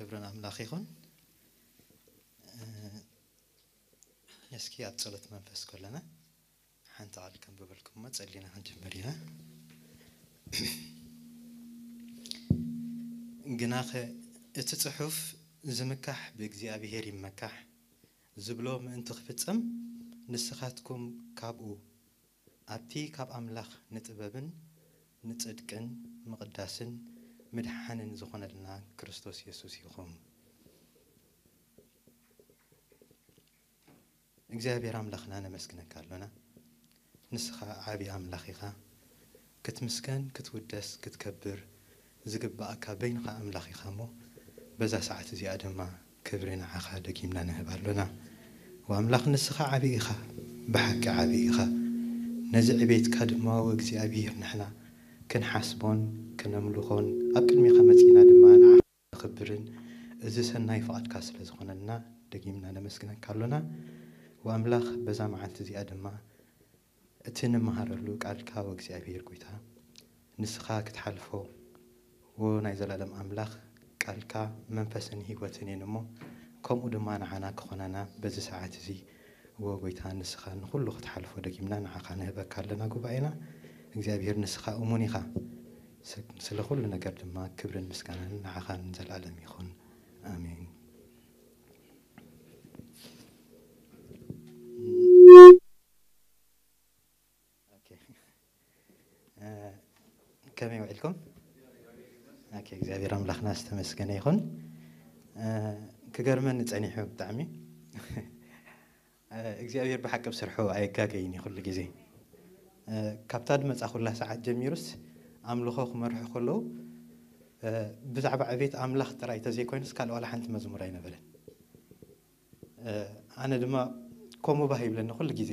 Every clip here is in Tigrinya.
ክብርን ኣምላኽ ይኹን። እ፣ እስኪ ኣብ ጸሎት መንፈስ ከለና ሓንቲ ቃል ከንብበልኩም እሞ ጸሊና ክንጅምር ኢና። ግናኸ እቲ ጽሑፍ፣ "ዝምካሕ ብእግዚኣብሔር ይመካሕ" ዝብሎ ምእንቲ ክፍጸም፣ ንስኻትኩም ካብኡ፣ ኣብቲ ካብ ኣምላኽ ንጥበብን ንጽድቅን ምቕዳስን ምድሓንን ዝኾነልና ክርስቶስ የሱስ ኢኹም። እግዚኣብሔር ኣምላኽና ነመስግነካ ኣሎና። ንስኻ ዓቢ ኣምላኽ ኢኻ። ክትምስገን፣ ክትውደስ፣ ክትከብር ዝግብኣካ በይንኻ ኣምላኽ ኢኻ እሞ፣ በዛ ሰዓት እዚኣ ድማ ክብሪ ንዓኻ ደጊምና ንህብ ኣሎና። ወኣምላኽ ንስኻ ዓቢ ኢኻ፣ ብሓቂ ዓቢ ኢኻ። ነዚ ዕቤትካ ድማ ወእግዚኣብሔር ንሕና ክንሓስቦን ክነምልኾን ኣብ ቅድሜኻ መጺእና ድማ ንዓኻ ነኽብርን እዚ ሰናይ ፍቓድካ ስለ ዝኾነልና ደጊምና ነመስግነካ ኣሎና። ወኣምላኽ በዛ መዓልቲ እዚኣ ድማ እቲ ንመሃረሉ ቃልካ ወእግዚኣብሔር ጎይታ ንስኻ ክትሓልፎ፣ ዎ ናይ ዘላለም ኣምላኽ ቃልካ መንፈስን ህይወትን እየን እሞ፣ ከምኡ ድማ ንዓና ክኾነና በዚ ሰዓት እዚ፣ ዎ ጎይታ ንስኻ ንኹሉ ክትሓልፎ ደጊምና ንዓኻ ንህበካ ኣለና ጉባኤና። እግዚኣብሔር ንስኻ እሙን ኢኻ። ስ-፣ ስለ ኩሉ ነገር ድማ ክብርን ምስጋናን ንዓኻ ንዘላለም ይኹን። ኣሜን። ኦኬ። እ፣ ከመይ ውዒልኩም? ኦኬ፣ እግዚኣብሔር ኣምላኽና ዝተመስገነ ይኹን። እ፣ ክገርመኒ ጸኒሑ ብጣዕሚ። እ፣ እግዚኣብሔር ብሓቂ ብስርሑ ኣይጋገይን እዩ ኩሉ ግዜ። እ፣ ካብታ ዝመጻኹላ ሰዓት ጀሚሩስ ኣምልኾ ክመርሑ ከለዉ፣ እ፣ ብዛዕባ ዕቤት ኣምላኽ ጥራይ ተዘይኮይኑስ ካልእ ዋላ ሓንቲ መዝሙር ኣይነበረን። እ፣ ኣነ ድማ ከምኡ ባህ ይብለኒ ኩሉ ግዜ።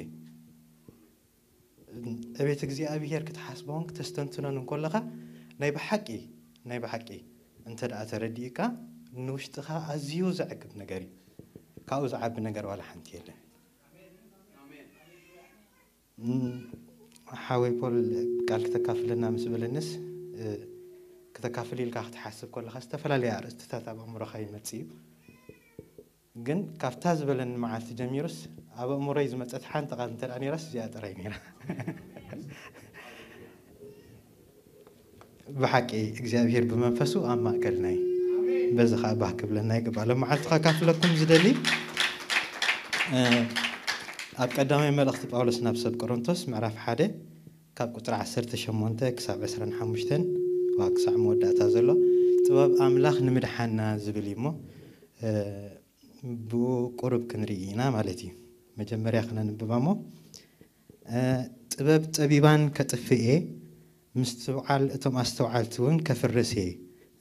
ዕቤት እግዚኣብሔር ክትሓስቦን ክተስተንትኖን እንከለኻ፣ ናይ ብሓቂ፣ ናይ ብሓቂ እንተ ደኣ ተረዲእካ፣ ንውሽጥኻ ኣዝዩ ዘዕግብ ነገር እዩ። ካብኡ ዝዓቢ ነገር ዋላ ሓንቲ የለን። እም፣ ሓወይ ፖል ቃል ክተካፍለና ምስ በለንስ፣ እ፣ ክተካፍል ኢልካ ክትሓስብ ከለኻ፣ ዝተፈላለያ ኣርእስትታት ኣብ ኣእምሮኻ ይመጽእ እዩ። ግን ካብታ ዝበለኒ መዓልቲ ጀሚሩስ ኣብ ኣእምሮይ ዝመጸት ሓንቲ ቃል እንተ ደኣ ነይራስ እዚኣ ጥራይ ነይራ። ብሓቂ እግዚኣብሔር ብመንፈሱ ኣብ ማእከልና እዩ። በዚ ኸኣ ባህ ክብለና ይግባእ። ሎም መዓልቲ ከካፍለኩም ዝደሊ፣ እ፣ ኣብ ቀዳማይ መልእኽቲ ጳውሎስ ናብ ሰብ ቆሮንቶስ ምዕራፍ ሓደ ካብ ቁጽሪ ዓሰርተ ሸሞንተ ክሳብ ዕስራን ሓሙሽተን ዋ ክሳዕ መወዳእታ ዘሎ ጥበብ ኣምላኽ ንምድሓና ዝብል እዩ እሞ፣ እ፣ ብኡ ቁሩብ ክንርኢ ኢና ማለት እዩ። መጀመርያ ክነንብባ እሞ፣ እ፣ "ጥበብ ጠቢባን ከጥፍእ እየ፣ ምስትውዓል እቶም ኣስተውዓልቲ እውን ከፍርስ እየ"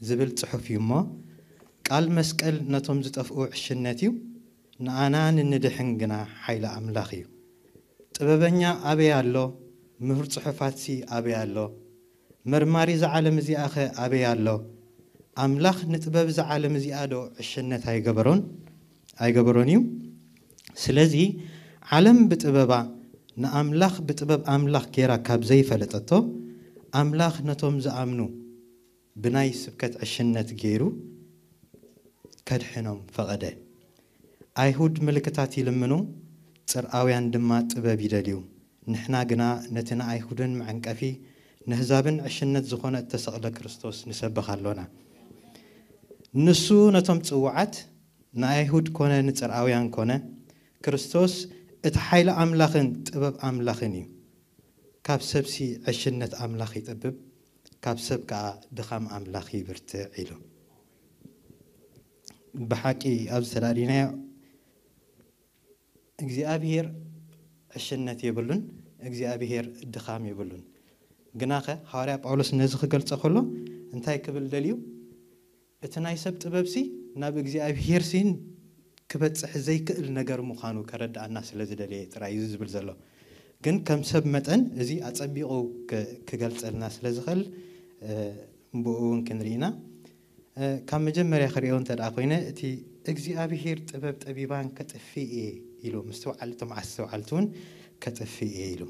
ዝብል ጽሑፍ እዩ እሞ፣ ቃል መስቀል ነቶም ዝጠፍኡ ዕሽነት እዩ፣ ንኣና ንንድሕን ግና ሓይሊ ኣምላኽ እዩ። ጥበበኛ ኣበይ ኣሎ? ምሁር ጽሑፋትሲ ኣበይ ኣሎ? መርማሪ እዛ ዓለም እዚኣኸ ኣበይ ኣሎ? ኣምላኽ ንጥበብ እዛ ዓለም እዚኣ ዶ ዕሽነት ኣይገበሮን? ኣይገበሮን እዩ። ስለዚ ዓለም ብጥበባ ንኣምላኽ ብጥበብ ኣምላኽ ጌራ ካብ ዘይፈለጠቶ፣ ኣምላኽ ነቶም ዝኣምኑ ብናይ ስብከት ዕሽነት ገይሩ ከድሕኖም ፈቐደ። ኣይሁድ ምልክታት ይልምኑ፣ ጽርኣውያን ድማ ጥበብ ይደልዩ። ንሕና ግና ነቲ ንኣይሁድን መዐንቀፊ፣ ነህዛብን ዕሽነት ዝኾነ እተሰቕለ ክርስቶስ ንሰብኽ ኣሎና። ንሱ ነቶም ጽዉዓት፣ ንኣይሁድ ኮነ ንጽርኣውያን ኮነ፣ ክርስቶስ እቲ ሓይሊ ኣምላኽን ጥበብ ኣምላኽን እዩ። ካብ ሰብሲ ዕሽነት ኣምላኽ ይጠብብ፣ ካብ ሰብ ከኣ ድኻም ኣምላኽ ይብርትዕ ኢሉ። ብሓቂ ኣብዚ ተዳሊናዮ እግዚኣብሄር ዕሽነት የብሉን፣ እግዚኣብሄር ድኻም የብሉን። ግናኸ ሃዋርያ ጳውሎስ ነዚ ክገልጾ ከሎ እንታይ ክብል ደልዩ? እቲ ናይ ሰብ ጥበብሲ ናብ እግዚኣብሄር ሲን ክበጽሕ ዘይክእል ነገር ምዃኑ ከረድኣና ስለ ዝደለየ ጥራይ እዩ ዝብል ዘሎ። ግን ከም ሰብ መጠን እዚ ኣጸቢቑ ክ-፣ ክገልጸልና ስለ ዝኽእል፣ እ፣ ብኡ እውን ክንርኢ ኢና። እ፣ ካብ መጀመርያ ክርእዮ እንተ ደኣ ኮይነ፣ እቲ እግዚኣብሄር ጥበብ ጠቢባን ከጥፍእ እየ ኢሉ ምስትውዓል እቶም ኣስተውዓልቲ እውን ከጥፍእ እየ ኢሉ።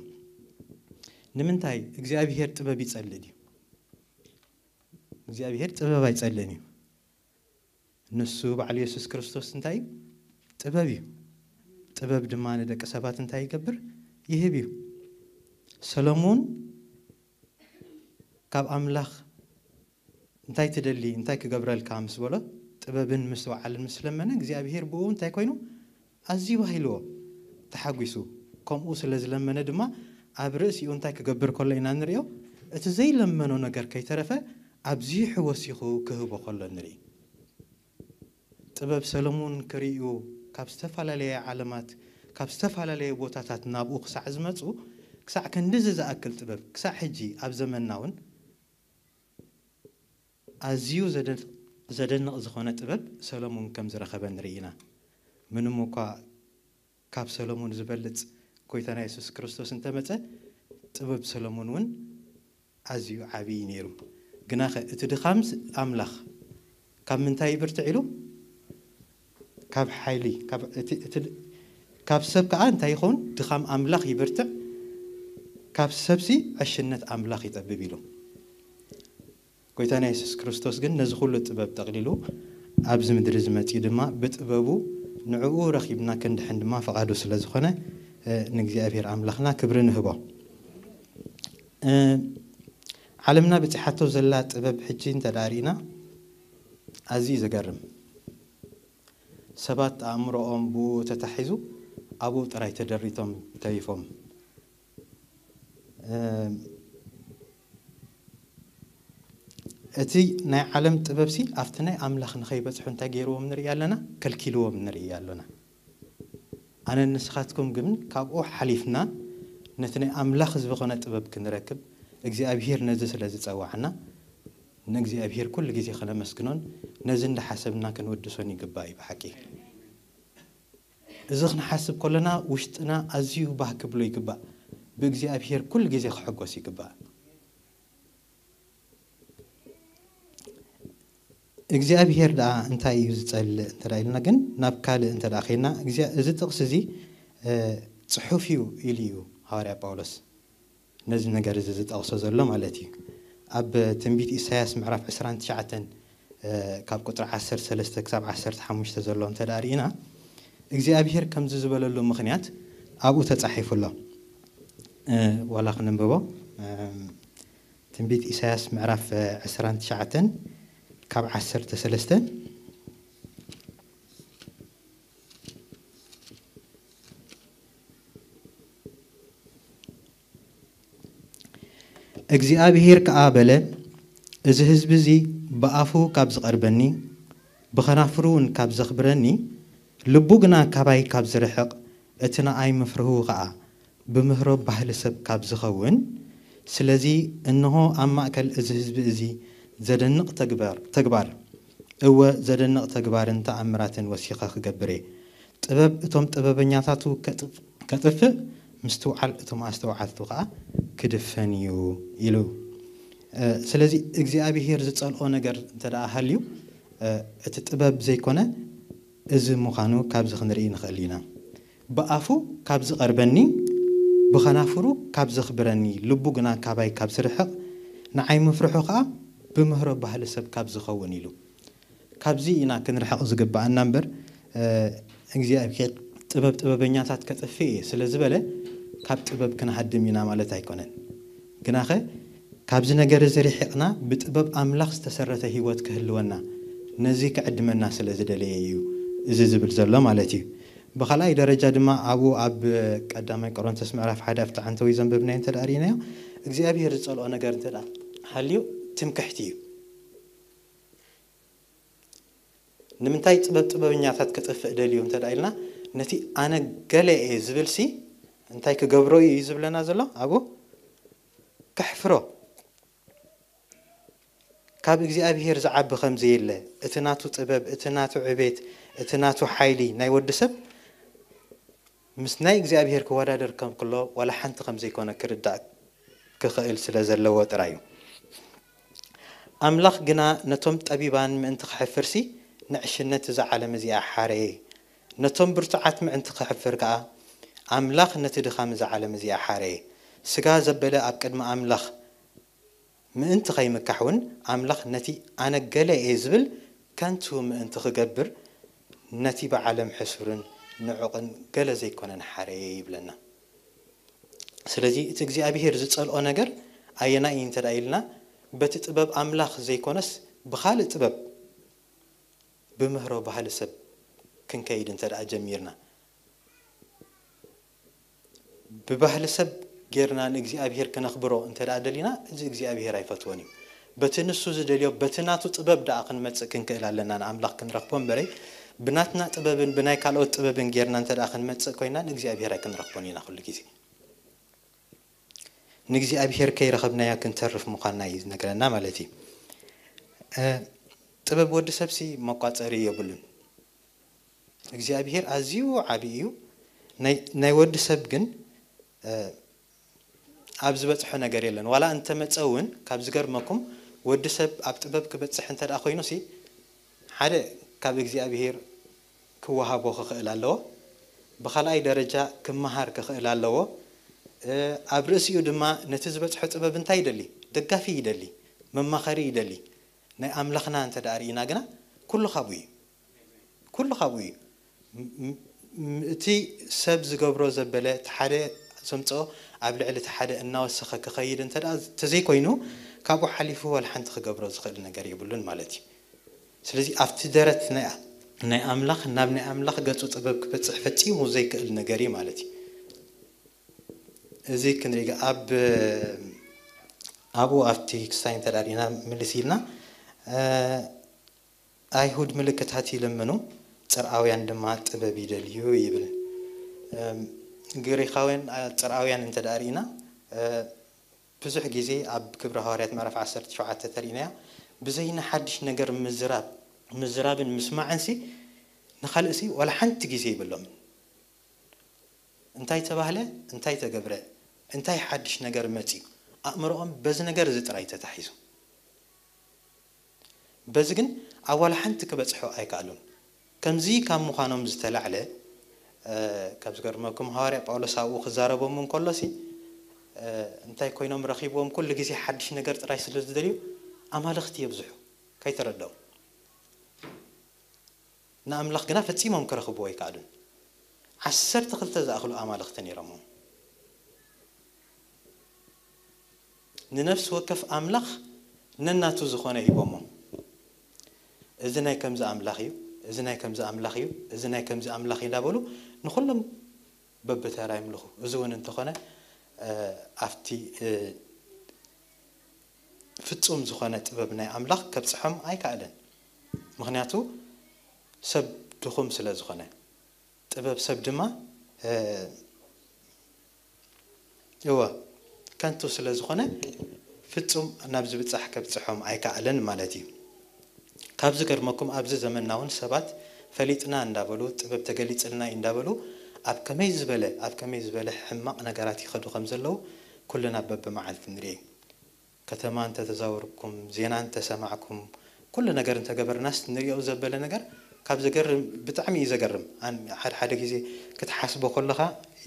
ንምንታይ እግዚኣብሄር ጥበብ ይጸልእ ድዩ? እግዚኣብሄር ጥበብ ኣይጸልእን እዩ። ንሱ በዓል የሱስ ክርስቶስ እንታይ እዩ? ጥበብ እዩ። ጥበብ ድማ ንደቂ ሰባት እንታይ ይገብር? ይህብ እዩ። ሰሎሞን ካብ ኣምላኽ እንታይ ትደሊ፣ እንታይ ክገብረልካ ምስ በሎ፣ ጥበብን ምስትውዓልን ምስ ለመነ፣ እግዚኣብሄር ብኡ እንታይ ኮይኑ? ኣዝዩ ባሂልዎ፣ ተሓጒሱ። ከምኡ ስለ ዝለመነ ድማ ኣብ ርእሲኡ እንታይ ክገብር ከሎ ኢና ንርእዮ? እቲ ዘይለመኖ ነገር ከይተረፈ ኣብዚሑ ወሲኹ ክህቦ ከሎ ንርኢ። ጥበብ ሰሎሞን ክርእዩ ካብ ዝተፈላለየ ዓለማት፣ ካብ ዝተፈላለየ ቦታታት ናብኡ ክሳዕ ዝመጹ፣ ክሳዕ ክንድዚ ዝኣክል ጥበብ ክሳዕ ሕጂ ኣብ ዘመንና እውን ኣዝዩ ዘደን-፣ ዘደንቕ ዝኾነ ጥበብ ሰሎሞን ከም ዝረኸበ ንርኢ ኢና። ምንም እኳ ካብ ሰሎሞን ዝበልጽ ጎይታና የሱስ ክርስቶስ እንተመጸ፣ ጥበብ ሰሎሞን እውን ኣዝዩ ዓብዪ ነይሩ። ግናኸ እቲ ድኻም ኣምላኽ ካብ ምንታይ ይብርትዕ ኢሉ? ካብ ሓይሊ፣ ካብ እቲ፣ እቲ፣ ካብ ሰብ ከኣ እንታይ ይኸውን? ድኻም ኣምላኽ ይብርትዕ፣ ካብ ሰብሲ ዕሽነት ኣምላኽ ይጠብብ ኢሉ። ጎይታና የሱስ ክርስቶስ ግን ነዚ ኩሉ ጥበብ ጠቕሊሉ ኣብዚ ምድሪ ዝመጽኡ ድማ ብጥበቡ ንዕኡ ረኺብና ክንድሕን ድማ ፍቓዱ ስለ ዝኾነ፣ እ፣ ንእግዚኣብሔር ኣምላኽና ክብሪ ንህቦ። እ፣ ዓለምና በጺሓቶ ዘላ ጥበብ ሕጂ እንተ ደኣ ርኢና ኣዝዩ ዘገርም። ሰባት ኣእምሮኦም ብኡ ተታሒዙ ኣብኡ ጥራይ ተደሪቶም ተሪፎም። እ፣ እቲ ናይ ዓለም ጥበብሲ ኣብቲ ናይ ኣምላኽ ንኸይበጽሑ እንታይ ገይርዎም ንርኢ ኣለና? ከልኪልዎም ንርኢ ኣሎና። ኣነን ንስኻትኩም ግን ካብኡ ሓሊፍና ነቲ ናይ ኣምላኽ ዝኾነ ጥበብ ክንረክብ እግዚኣብሄር ነዚ ስለ ዝጸዋዕና ንእግዚኣብሄር ኩሉ ግዜ ከነመስግኖን ነዚ እንዳሓሰብና ክንውድሶን ይግባእ እዩ ብሓቂ። እዚ ክንሓስብ ከለና ውሽጥና ኣዝዩ ባህ ክብሎ ይግባእ። ብእግዚኣብሄር ኩሉ ግዜ ክሕጎስ ይግባእ። እግዚኣብሄር ደኣ እንታይ እዩ ዝጸልእ እንተ ደኣ ኢልና ግን ናብ ካልእ እንተ ደኣ ኸይድና፣ እግዚኣብ-፣ እዚ ጥቕሲ እዚ፣ እ፣ ጽሑፍ እዩ ኢሉ እዩ ሃዋርያ ጳውሎስ ነዚ ነገር እዚ ዝጠቕሶ ዘሎ ማለት እዩ። ኣብ ትንቢት ኢሳያስ ምዕራፍ ዕስራን ትሽዓተን፣ እ፣ ካብ ቁጽሪ ዓሰርተ ሰለስተ ክሳብ ዓሰርተ ሓሙሽተ ዘሎ እንተ ደኣ ርኢና፣ እግዚኣብሄር ከምዚ ዝበለሉ ምኽንያት ኣብኡ ተጻሒፉ ኣሎ። እ፣ ዋላ ክንንብቦ፣ እ፣ ትንቢት ኢሳያስ ምዕራፍ ዕስራን ትሽዓተን ካብ ዓሰርተ ሰለስተ፣ እግዚኣብሄር ከኣ በለ፣ እዚ ህዝቢ እዚ ብኣፉ ካብ ዝቐርበኒ፣ ብኸናፍሩ እውን ካብ ዘኽብረኒ፣ ልቡ ግና ካባይ ካብ ዝርሕቕ፣ እቲ ንኣይ ምፍርሁ ኸኣ ብምህሮ ባህሊ ሰብ ካብ ዝኸውን፣ ስለዚ እንሆ ኣብ ማእከል እዚ ህዝቢ እዚ ዘደንቕ ተግባር፣ ተግባር፣ እወ ዘደንቕ ተግባርን ተኣምራትን ወሲኸ ክገብር እየ። ጥበብ እቶም ጥበበኛታቱ ከጥፍ-፣ ከጥፍእ፣ ምስትውዓል እቶም ኣስተውዓልቱ ኸኣ ክድፈን እዩ ኢሉ። እ፣ ስለዚ እግዚኣብሄር ዝጸልኦ ነገር እንተ ደኣ ሃልዩ፣ እ፣ እቲ ጥበብ ዘይኮነ እዚ ምዃኑ ካብዚ ክንርኢ ንኽእል ኢና። ብኣፉ ካብ ዝቐርበኒ፣ ብኸናፍሩ ካብ ዘኽብረኒ፣ ልቡ ግና ካባይ ካብ ዝርሕቕ፣ ንዓይ ምፍርሑ ኸኣ ብምህሮ ባህሊ ሰብ ካብ ዝኸውን ኢሉ። ካብዚ ኢና ክንርሕቕ ዝግብኣና እምበር፣ እ፣ እግዚኣብሄር ጥበብ ጥበበኛታት ከጥፍእ እየ ስለ ዝበለ ካብ ጥበብ ክንሃድም ኢና ማለት ኣይኮነን። ግናኸ ካብዚ ነገር እዚ ርሒቕና ብጥበብ ኣምላኽ ዝተሰረተ ህይወት ክህልወና ነዚ ክዕድመና ስለ ዝደለየ እዩ እዚ ዝብል ዘሎ ማለት እዩ። ብኻልኣይ ደረጃ ድማ ኣብኡ ኣብ ቀዳማይ ቆሮንቶስ ምዕራፍ ሓደ ኣብቲ ዓንተዊ ዘንበብናዮ እንተ ደኣ ርኢናዮ እግዚኣብሄር ዝጸልኦ ነገር እንተ ደኣ ሃልዩ ትምክሕቲ እዩ። ንምንታይ ጥበብ ጥበበኛታት ክጥፍእ ደልዩ እንተ ደኣ ኢልና፣ ነቲ ኣነ ገለ እየ ዝብል ሲ እንታይ ክገብሮ እዩ እዩ ዝብለና ዘሎ? ኣብኡ ከሕፍሮ። ካብ እግዚኣብሄር ዝዓቢ ከም ዘየለ፣ እቲ ናቱ ጥበብ፣ እቲ ናቱ ዕቤት፣ እቲ ናቱ ሓይሊ ናይ ወዲ ሰብ ምስ ናይ እግዚኣብሄር ክወዳደር ከም ክሎ ዋላ ሓንቲ ከም ዘይኮነ ክርዳእ ክኽእል ስለ ዘለዎ ጥራይ እዩ። ኣምላኽ ግና ነቶም ጠቢባን ምእንቲ ክሕፍርሲ ንዕሽነት እዛ ዓለም እዚኣ ሓረየ። ነቶም ብርቱዓት ምእንቲ ክሕፍር ከኣ ኣምላኽ ነቲ ድኻም እዛ ዓለም እዚኣ ሓረየ። ስጋ ዘበለ ኣብ ቅድሚ ኣምላኽ ምእንቲ ኸይምካሕ እውን ኣምላኽ ነቲ ኣነ ገለ እየ ዝብል ከንቱ ምእንቲ ክገብር ነቲ ብዓለም ሕሱርን ንዑቕን ገለ ዘይኮነን ሓረየ ይብለና። ስለዚ እቲ እግዚኣብሄር ዝጸልኦ ነገር ኣየናይ እዩ እንተ ደኣ ኢልና፣ በቲ ጥበብ ኣምላኽ ዘይኮነስ ብኻልእ ጥበብ፣ ብምህሮ ባህሊ ሰብ ክንከይድ እንተ ደኣ ጀሚርና፣ ብባህሊ ሰብ ጌርና ንእግዚኣብሄር ክነኽብሮ እንተ ደኣ ደሊና፣ እዚ እግዚኣብሄር ኣይፈትዎን እዩ። በቲ ንሱ ዝደልዮ፣ በቲ ናቱ ጥበብ ደኣ ክንመጽእ ክንክእል ኣለና፣ ንኣምላኽ ክንረኽቦ እምበረይ፣ ብናትና ጥበብን ብናይ ካልኦት ጥበብን ጌርና እንተ ደኣ ክንመጽእ ኮይና፣ ንእግዚኣብሄር ኣይክንረኽቦን ኢና ኩሉ ግዜ። ንእግዚኣብሄር ከይረኸብናዮ ክንተርፍ ምዃንና እዩ ዝነግረና ማለት እዩ። እ፣ ጥበብ ወዲ ሰብሲ መቋጸሪ የብሉን። እግዚኣብሄር ኣዝዩ ዓቢ እዩ። ናይ፣ ናይ ወዲ ሰብ ግን፣ እ፣ ኣብ ዝበጽሖ ነገር የለን። ዋላ እንተመጸ እውን፣ ካብ ዝገርመኩም፣ ወዲ ሰብ ኣብ ጥበብ ክበጽሕ እንተ ደኣ ኮይኑሲ፣ ሓደ ካብ እግዚኣብሄር ክወሃቦ ክኽእል ኣለዎ። ብኻልኣይ ደረጃ ክመሃር ክኽእል ኣለዎ። እ፣ ኣብ ርእሲኡ ድማ ነቲ ዝበጽሖ ጥበብ እንታይ ይደሊ? ደጋፊ ይደሊ፣ መማኸሪ ይደሊ። ናይ ኣምላኽና እንተ ደኣ ርኢና ግና፣ ኩሉ ካብኡ እዩ። ኩሉ ካብኡ እዩ። ም-፣ ም-፣ ም-፣ እቲ ሰብ ዝገብሮ ዘበለ፣ እቲ ሓደ ዘምጽኦ ኣብ ልዕሊ እቲ ሓደ እናወሰኸ ክኸይድ እንተ ደኣ ተዘይኮይኑ፣ ካብኡ ሓሊፉ ዋላ ሓንቲ ክገብሮ ዝኽእል ነገር የብሉን ማለት እዩ። ስለዚ ኣብቲ ደረት ናይ፣ ናይ ኣምላኽ፣ ናብ ናይ ኣምላኽ ገጹ ጥበብ ክበጽሕ ፈጺሙ ዘይክእል ነገር እዩ ማለት እዩ። እዚ ክንርኢ፣ ኣብ፣ ኣብኡ ኣብቲ ክስታይ እንተ ደኣ ርኢና ምልስ ኢልና፣ እ፣ ኣይሁድ ምልክታት ይልምኑ፣ ጽርኣውያን ድማ ጥበብ ይደልዩ ይብል። እም፣ ግሪኻውያን፣ እ፣ ጽርኣውያን እንተ ደኣ ርኢና፣ እ፣ ብዙሕ ግዜ ኣብ ግብረ ሃዋርያት ምዕራፍ ዓሰርተ ሸውዓተ ተሪእናዮ፣ ብዘይ ንሓድሽ ነገር ምዝራብ፣ ምዝራብን ምስማዕንሲ ንኻልእሲ ዋላ ሓንቲ ግዜ ይብሎምን። እንታይ ተባህለ? እንታይ ተገብረ? እንታይ ሓድሽ ነገር መጺኡ? ኣእምሮኦም በዚ ነገር እዚ ጥራይ ተታሒዙ። በዚ ግን ኣብ ዋላ ሓንቲ ክበጽሑ ኣይከኣሉን። ከምዚ ካብ ምዃኖም ዝተላዕለ፣ እ፣ ካብ ዝገርመኩም፣ ሃዋርያ ጳውሎስ ኣብኡ ክዛረቦም እንከሎሲ፣ እ፣ እንታይ ኮይኖም ረኺብዎም? ኩሉ ግዜ ሓድሽ ነገር ጥራይ ስለ ዝደልዩ፣ ኣማልኽቲ የብዝሑ፣ ከይተረድኦም። ንኣምላኽ ግና ፈጺሞም ክረኽብዎ ኣይከኣሉን። ዓሰርተ ክልተ ዝኣኽሉ ኣማልኽቲ ነይሮምዎም። ንነፍሲ ወከፍ ኣምላኽ ነናቱ ዝኾነ ሂቦሞ። እዚ ናይ ከምዚ ኣምላኽ እዩ፣ እዚ ናይ ከምዚ ኣምላኽ እዩ፣ እዚ ናይ ከምዚ ኣምላኽ እዩ እንዳበሉ ንኹሎም በብተራ ይምልኹ። እዚ እውን እንተኾነ፣ እ፣ ኣብቲ፣ እ፣ ፍጹም ዝኾነ ጥበብ ናይ ኣምላኽ ከብጽሖም ኣይከኣለን። ምኽንያቱ ሰብ ድኹም ስለ ዝኾነ፣ ጥበብ ሰብ ድማ፣ እ፣ እወ፣ ከንቱ ስለ ዝኾነ ፍጹም ናብ ዝብጻሕ ከብጽሖም ኣይከኣለን ማለት እዩ። ካብ ዝገርመኩም ኣብዚ ዘመንና እውን ሰባት ፈሊጥና እንዳበሉ፣ ጥበብ ተገሊጽልና እዩ እንዳበሉ፣ ኣብ ከመይ ዝበለ፣ ኣብ ከመይ ዝበለ ሕማቕ ነገራት ይኸዱ ከም ዘለዉ ኩልና በብመዓልቲ ንርኢ። ከተማ እንተተዛወርኩም፣ ዜና እንተሰማዕኩም፣ ኩሉ ነገር እንተገበርናስ ንሪኦ ዘበለ ነገር ካብ ዘገርም፣ ብጣዕሚ እዩ ዘገርም። ኣን-፣ ሓደ ሓደ ግዜ ክትሓስቦ ከለኻ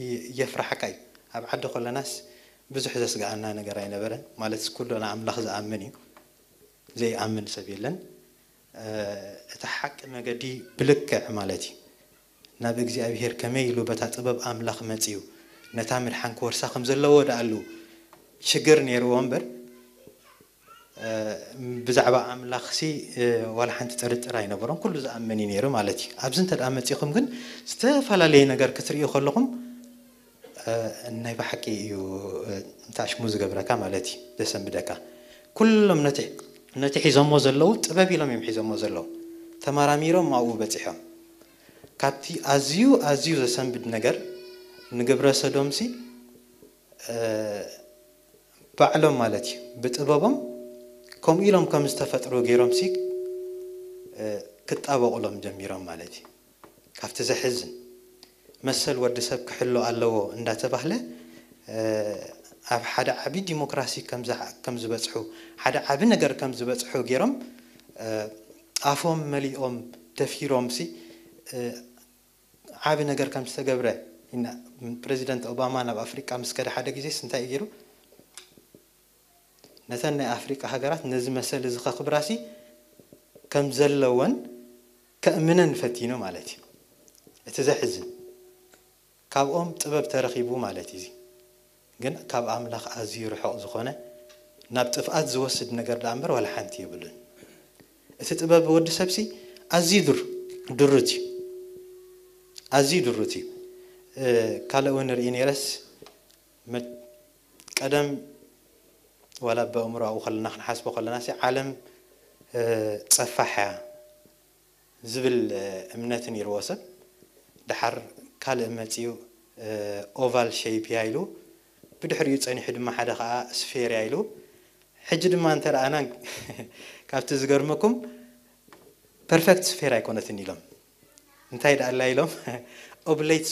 ይ-፣ የፍርሓካ እዩ። ኣብ ዓዲ ከለናስ ብዙሕ ዘስግኣና ነገር ኣይነበረን። ማለትስ ኩሉ ንኣምላኽ ዝኣምን እዩ። ዘይኣምን ሰብ የለን። እ፣ እቲ ሓቂ መገዲ ብልክዕ ማለት እዩ። ናብ እግዚኣብሄር ከመይ ኢሉ በታ ጥበብ ኣምላኽ መጺኡ ነታ ምድሓን ክወርሳ ከም ዘለዎ ደኣሉ ሽግር ነይርዎ እምበር፣ እ፣ ብዛዕባ ኣምላኽሲ፣ እ፣ ዋላ ሓንቲ ጥርጥር ኣይነበሮን። ኩሉ ዝኣምን እዩ ነይሩ ማለት እዩ። ኣብዚ እንተ ደኣ መጺኹም ግን ዝተፈላለየ ነገር ክትርእዩ ከለኹም፣ እ፣ ናይ ብሓቂ እዩ፣ እ፣ እንታሽሙ ዝገብረካ ማለት እዩ፣ ዘሰንብደካ። ኩሎም ነቲ፣ ነቲ ሒዞሞ ዘለዉ ጥበብ ኢሎም እዮም ሒዞሞ ዘለዉ። ተመራሚሮም ኣብኡ በጺሖም። ካብቲ ኣዝዩ፣ ኣዝዩ ዘሰንብድ ነገር ንግብረ ሰዶምሲ፣ እ፣ ባዕሎም ማለት እዩ፣ ብጥበቦም ከምኡ ኢሎም ከም ዝተፈጥሩ ገይሮምሲ፣ እ፣ ክጣበቑሎም ጀሚሮም ማለት እዩ። ካብቲ ዘሕዝን፣ መሰል ወዲ ሰብ ክሕሎ ኣለዎ እንዳተባህለ፣ እ፣ ኣብ ሓደ ዓቢ ዲሞክራሲ ከም ዝዓ-፣ ከም ዝበጽሑ፣ ሓደ ዓቢ ነገር ከም ዝበጽሑ ገይሮም፣ እ፣ ኣፎም መሊኦም ደፊሮምሲ፣ እ፣ ዓቢ ነገር ከም ዝተገብረ ኢና። ፕረዚደንት ኦባማ ናብ ኣፍሪቃ ምስ ከደ ሓደ ግዜስ እንታይ እዩ ገይሩ? ነተን ናይ ኣፍሪቃ ሃገራት ነዚ መሰል እዚ ከኽብራሲ ከም ዘለወን ከእምነን ፈቲኑ ማለት እዩ። እቲ ዘሕዝን ካብኦም ጥበብ ተረኺቡ ማለት እዩ። ግን ካብ ኣምላኽ ኣዝዩ ርሑቕ ዝኾነ ናብ ጥፍኣት ዝወስድ ነገር ደኣ እምበር ዋላ ሓንቲ የብሉን። እቲ ጥበብ ወዲ ሰብሲ ኣዝዩ ድር ድሩት እዩ። ኣዝዩ ድሩት እዩ። ካልእ እውን ርኢ ነይረስ ቀደም ዋላ ብኣእምሮ ኣብኡ ከለና ክንሓስቦ ከለና ሲ ዓለም ጸፋሕ እያ ዝብል እምነት ነይርዎ ሰብ። ደሓር ካልእ መጺኡ ኦቫል ሸይፕ እያ ኢሉ፣ ብድሕሪኡ ጸኒሑ ድማ ሓደ ከዓ ስፌር እያ ኢሉ። ሕጂ ድማ እንተ ረኣና ካብቲ ዝገርመኩም ፐርፌክት ስፌር ኣይኮነትን ኢሎም። እንታይ ደኣ ኣላ ኢሎም? ኦብሌት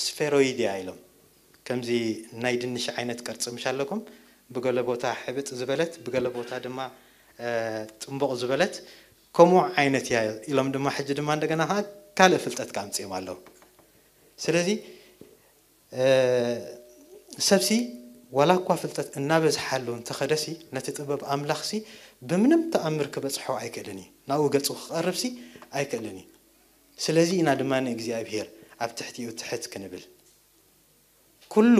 ስፌሮይድ እያ ኢሎም። ከምዚ ናይ ድንሽ ዓይነት ቅርጺ ምሽ ኣለኩም፣ ብገለ ቦታ ሕብጥ ዝበለት፣ ብገለ ቦታ ድማ ጥንቡቕ ዝበለት፣ ከምኡ ዓይነት እያ ኢሎም ድማ ሕጂ ድማ እንደገና ከዓ ካልእ ፍልጠት ከኣምፅኦም ኣለዉ። ስለዚ ሰብሲ ዋላ እኳ ፍልጠት እናበዝሓሉ እንተኸደሲ፣ ነቲ ጥበብ ኣምላኽሲ ብምንም ተኣምር ክበፅሖ ኣይክእልን እዩ። ናብኡ ገፁ ክቐርብሲ ኣይክእልን እዩ። ስለዚ ኢና ድማ ንእግዚኣብሔር ኣብ ትሕቲኡ ትሕት ክንብል። ኩሉ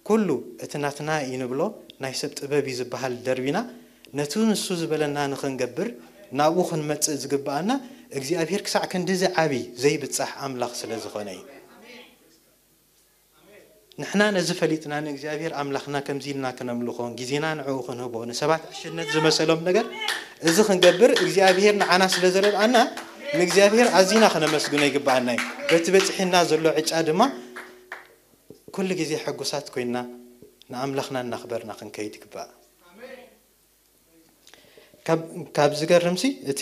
ኩሉ እቲ ናትና እዩ ንብሎ ናይ ሰብ ጥበብ እዩ ዝበሃል ደርቢና፣ ነቲ ንሱ ዝበለና ንኽንገብር ናብኡ ክንመጽእ ዝግብኣና እግዚኣብሔር ክሳዕ ክንድዚ ዓቢ ዘይብጻሕ ኣምላኽ ስለ ዝኾነ እዩ። ንሕና ነዚ ፈሊጥና ንእግዚኣብሔር ኣምላኽና ከምዚ ኢልና ክነምልኾን ግዜና ንዕኡ ክንህቦ ንሰባት ዕሽነት ዝመሰሎም ነገር እዚ ክንገብር እግዚኣብሔር ንዓና ስለ ዘረድኣና ንእግዚኣብሔር ኣዚና ክነመስግኖ ይግብኣና እዩ። በቲ በጺሕና ዘሎ ዕጫ ድማ ኩሉ ግዜ ሕጉሳት ኮይና ንኣምላኽና እናኽበርና ክንከይድ ይግባእ። ካብ ዝገርምሲ እቲ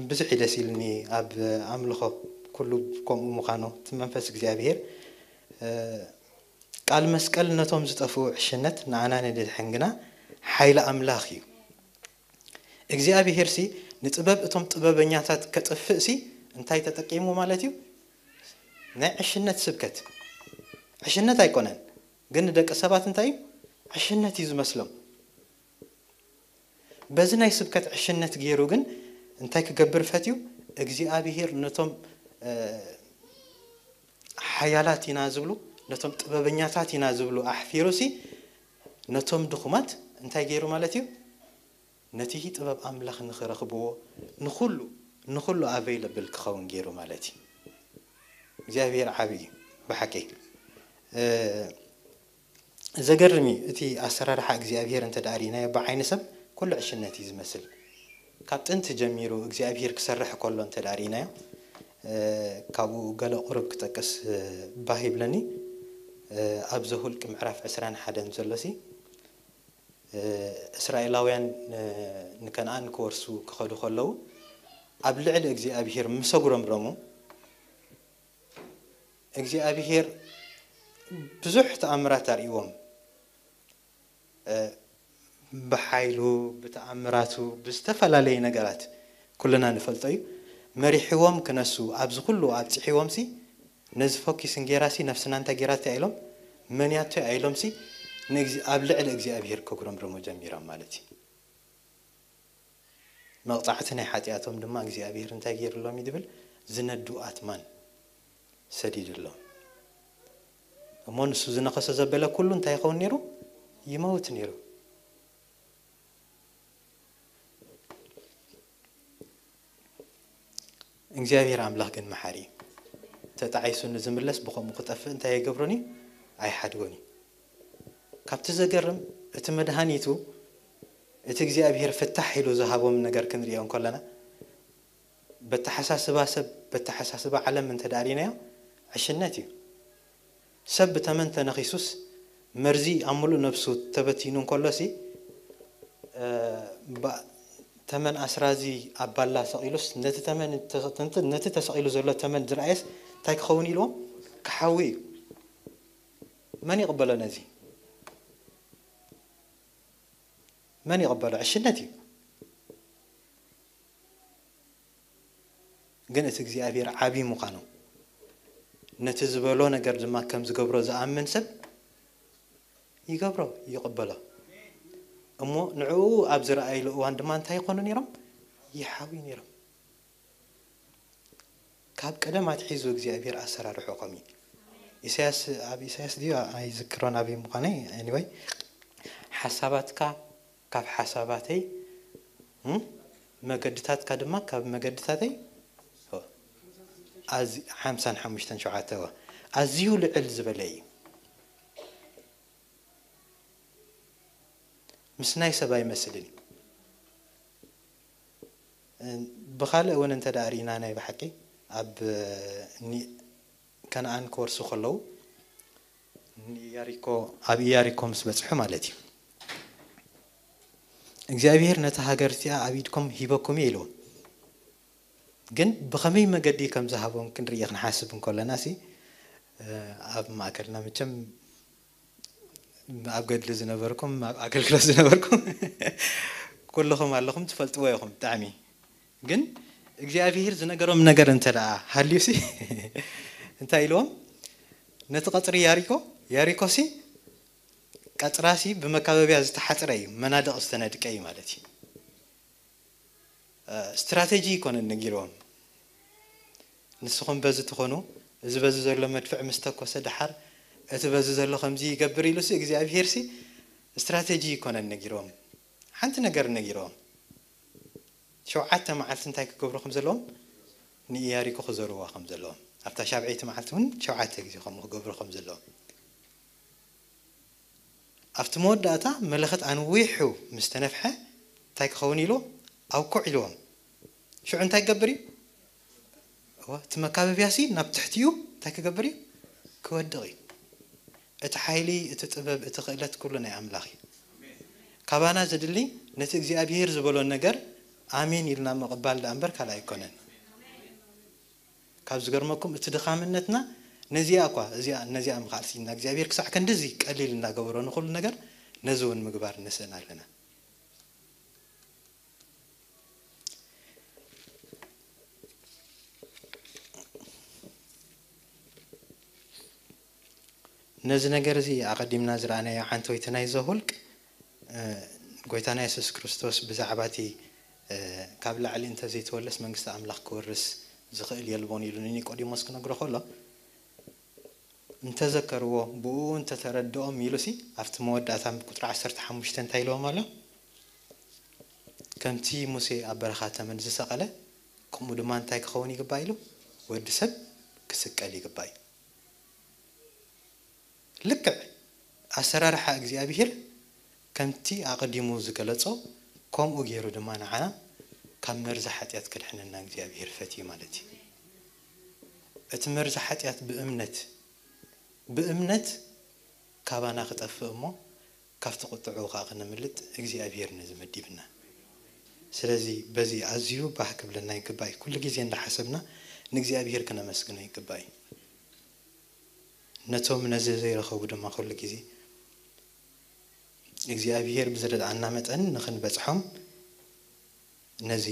ብዙሕ እዩ ደስ ኢልኒ ኣብ ኣምልኾ ኩሉ ከምኡ ምዃኑ እቲ መንፈስ እግዚኣብሔር ቃል መስቀል ነቶም ዝጠፍኡ ዕሽነት ንዓና ንድሕን ግና ሓይሊ ኣምላኽ እዩ። እግዚኣብሄርሲ ንጥበብ እቶም ጥበበኛታት ከጥፍእሲ እንታይ ተጠቂሙ ማለት እዩ? ናይ ዕሽነት ስብከት። ዕሽነት ኣይኮነን ግን ንደቂ ሰባት እንታይ እዩ? ዕሽነት እዩ ዝመስሎም። በዚ ናይ ስብከት ዕሽነት ገይሩ ግን እንታይ ክገብር ፈትዩ? እግዚኣብሄር ነቶም ሓያላት ኢና ዝብሉ ነቶም ጥበበኛታት ኢና ዝብሉ ኣሕፊሩሲ ነቶም ድኹማት እንታይ ገይሩ ማለት እዩ? ነቲ ጥበብ ኣምላኽ ንኽረኽብዎ ንኹሉ ንኹሉ ኣቨይለብል ክኸውን ገይሩ ማለት እዩ። እግዚኣብሔር ዓብዪ እዩ ብሓቂ። ዘገርም እዩ እቲ ኣሰራርሓ እግዚኣብሔር እንተ ደኣ ርኢናዮ ብዓይኒ ሰብ ኩሉ ዕሽነት እዩ ዝመስል። ካብ ጥንቲ ጀሚሩ እግዚኣብሔር ክሰርሕ ከሎ እንተ ደኣ ርኢናዮ ካብኡ ገለ ቁሩብ ክጠቅስ ባህ ይብለኒ። ኣብ ዘሁልቂ ምዕራፍ ዕስራን ሓደን ዘሎ ሲ እስራኤላውያን ንከነኣን ክወርሱ ክኸዱ ከለዉ ኣብ ልዕሊ እግዚኣብሄር ምስ ኣጉረምረሙ እግዚኣብሄር ብዙሕ ተኣምራት ኣርእይዎም። ብሓይሉ ብተኣምራቱ ብዝተፈላለየ ነገራት ኩልና ንፈልጦ እዩ መሪሕዎም ክነሱ ኣብዚ ኩሉ ኣብፅሕዎም ሲ ነዚ ፎኪስ እንጌራ ሲ ነፍስና እንታይ ጌራታ ኢሎም መንያቶ ኢሎም ሲ ኣብ ልዕሊ እግዚኣብሄር ከጉረምርሙ ጀሚሮም ማለት እዩ። መቕፃዕቲ ናይ ሓጢኣቶም ድማ እግዚኣብሄር እንታይ ገይርሎም እዩ ዝብል ዝነዱ ኣትማን ሰዲድሎም። እሞ ንሱ ዝነኸሶ ዘበለ ኩሉ እንታይ ይኸውን ነይሩ? ይመውት ነይሩ። እግዚኣብሔር ኣምላኽ ግን መሓሪ እዩ። ተጣዒሱ ንዝምለስ ብኸምኡ ክጠፍእ እንታይ ኣይገብሮን እዩ? ኣይሓድጎን እዩ። ካብቲ ዘገርም እቲ መድሃኒቱ እቲ እግዚኣብሔር ፍታሕ ኢሉ ዝሃቦም ነገር ክንሪኦ እንከለና በተሓሳስባ ሰብ በተሓሳስባ ዓለም እንተዳሪናዮ ዕሽነት እዩ። ሰብ ብተመን ተነኺሱስ መርዚ ኣብ ምሉእ ነብሱ ተበቲኑ እንከሎሲ ተመን ኣስራዚ ኣብ ባላ ሰቒሉስ ነቲ ተመን ነቲ ተሰቒሉ ዘሎ ተመን ዝረኣየስ እንታይ ክኸውን ኢልዎም ክሓዊ እዩ። መን ይቕበሎ ነዚ? መን ይቕበሎ? ዕሽነት እዩ። ግን እቲ እግዚኣብሔር ዓብዪ ምዃኑ ነቲ ዝበሎ ነገር ድማ ከም ዝገብሮ ዝኣምን ሰብ ይገብሮ ይቕበሎ። እሞ ንዕኡ ኣብ ዝረኣይሉ እዋን ድማ እንታይ ይኾኑ ነይሮም? ይሓውዩ ነይሮም። ካብ ቀደም ኣትሒዙ እግዚኣብሔር ኣሰራርሖ ከምኡ እዩ። ኢሳያስ፣ ኣብ ኢሳያስ ድዩ ኣይዝክሮን ኣበይ ምዃነይ፣ ኤኒወይ ሓሳባትካ ካብ ሓሳባተይ፣ እም፣ መገድታትካ ድማ ካብ መገድታተይ፣ ኦ፣ ኣዝ-፣ ሓምሳን ሓሙሽተን ሸውዓተ፣ ኦ፣ ኣዝዩ ልዕል ዝበለ እዩ። ምስ ናይ ሰብ ኣይመስልን እዩ። ብኻልእ እውን እንተ ደኣ ርኢና፣ ናይ ብሓቂ ኣብ ኒ-፣ ከነኣን ክወርሱ ከለዉ፣ ንኢያሪኮ፣ ኣብ ኢያሪኮ ምስ በጽሑ ማለት እዩ። እግዚኣብሔር ነታ ሃገር እቲኣ ኣብ ኢድኩም ሂበኩም እየ ኢልዎም። ግን ብኸመይ መገዲ ከም ዝሃቦም ክንርኢ ክንሓስብ እንከለና ሲ፣ ኣብ ማእከልና መቸም ኣብ ገድሊ ዝነበርኩም፣ ኣብ ኣገልግሎት ዝነበርኩም ኩልኹም ኣለኹም፣ ትፈልጥዎ ኢኹም ብጣዕሚ። ግን እግዚኣብሔር ዝነገሮም ነገር እንተ ደኣ ሃልዩሲ እንታይ ኢልዎም? ነቲ ቀጽሪ ያሪኮ፣ ያሪኮሲ ቀጽራሲ ብመካበቢያ ዝተሓጽረ እዩ፣ መናድቕ ዝተነድቀ እዩ ማለት እዩ። እ፣ ስትራቴጂ ይኮነን ነጊርዎም። ንስኹም በዚ ትኾኑ፣ እዚ በዚ ዘሎ መድፍዕ ምስ ተኮሰ ደሓር፣ እቲ በዚ ዘሎ ከምዚ ይገብር ኢሉሲ እግዚኣብሄርሲ ስትራቴጂ ይኮነን ነጊርዎም። ሓንቲ ነገር ነጊርዎም። ሸውዓተ መዓልቲ እንታይ ክገብሩ ከም ዘለዎም፣ ንኢያሪኮ ክዘርዋ ከም ዘለዎም። ኣብታ ሻብዐይቲ መዓልቲ እውን ሸውዓተ ግዜ ከምኡ ክገብሩ ከም ዘለዎም። ኣብቲ መወዳእታ መለኸት ኣንዊሑ ምስ ተነፍሐ እንታይ ክኸውን ኢሉ? ኣውኩዕ ኢልዎም። ሽዑ እንታይ ክገብር እዩ? እወ፣ እቲ መካበቢያሲ ናብ ትሕቲ እዩ እንታይ ክገብር እዩ? ክወድቕ እዩ። እቲ ሓይሊ፣ እቲ ጥበብ፣ እቲ ክእለት ኩሉ ናይ ኣምላኽ እዩ። ካባና ዘድሊ ነቲ እግዚኣብሄር ዝበሎ ነገር ኣሜን ኢልና ምቕባል ደኣ እምበር ካልእ ኣይኮነን። ካብ ዝገርመኩም እቲ ድኻምነትና ነዚኣ እኳ፣ እዚኣ፣ ነዚኣ ምኽኣል ስኢንና፣ እግዚኣብሔር ክሳዕ ክንድዚ ቀሊል እናገበሮ ንኹሉ ነገር ነዚ እውን ምግባር ንስእን ኣለና። ነዚ ነገር እዚ ኣቐዲምና ዝረኣናዮ ዓንተወይቲ ናይ ዘሁልቅ፣ እ፣ ጎይታና የሱስ ክርስቶስ ብዛዕባ እቲ፣ እ፣ ካብ ላዕሊ እንተ ዘይተወለስ መንግስቲ ኣምላኽ ክወርስ ዝኽእል የልቦን ኢሉ ንኒቆዲሞስ ክነግሮ ከሎ፣ እንተዘከርዎ፣ ብኡ እንተተረድኦም ኢሉሲ ኣብቲ መወዳእታ ቁጽሪ ዓሰርተ ሓሙሽተ እንታይ ኢልዎም ኣሎ? ከምቲ ሙሴ ኣብ በረኻ ተመን ዝሰቐለ፣ ከምኡ ድማ እንታይ ክኸውን ይግባእ ኢሉ? ወዲ ሰብ ክስቀል ይግባእ እዩ። ልክዕ ኣሰራርሓ እግዚኣብሄር ከምቲ ኣቐዲሙ ዝገለጾ፣ ከምኡ ገይሩ ድማ ንዓና ካብ መርዚ ሓጢኣት ከድሕነና እግዚኣብሄር ፈትዩ ማለት እዩ። እቲ መርዚ ሓጢኣት ብእምነት፣ ብእምነት ካባና ክጠፍእ እሞ ካብቲ ቁጥዕኡ ከኣ ክነምልጥ እግዚኣብሄር ነዚ መዲብና። ስለዚ በዚ ኣዝዩ ባህ ክብለና ይግባእ እዩ። ኩሉ ግዜ እንዳሓሰብና ንእግዚኣብሄር ክነመስግኖ ይግባእ እዩ። ነቶም ነዚ ዘይረኸቡ ድማ ኩሉ ግዜ እግዚኣብሄር ብዝረድኣና መጠን ንኽንበጽሖም ነዚ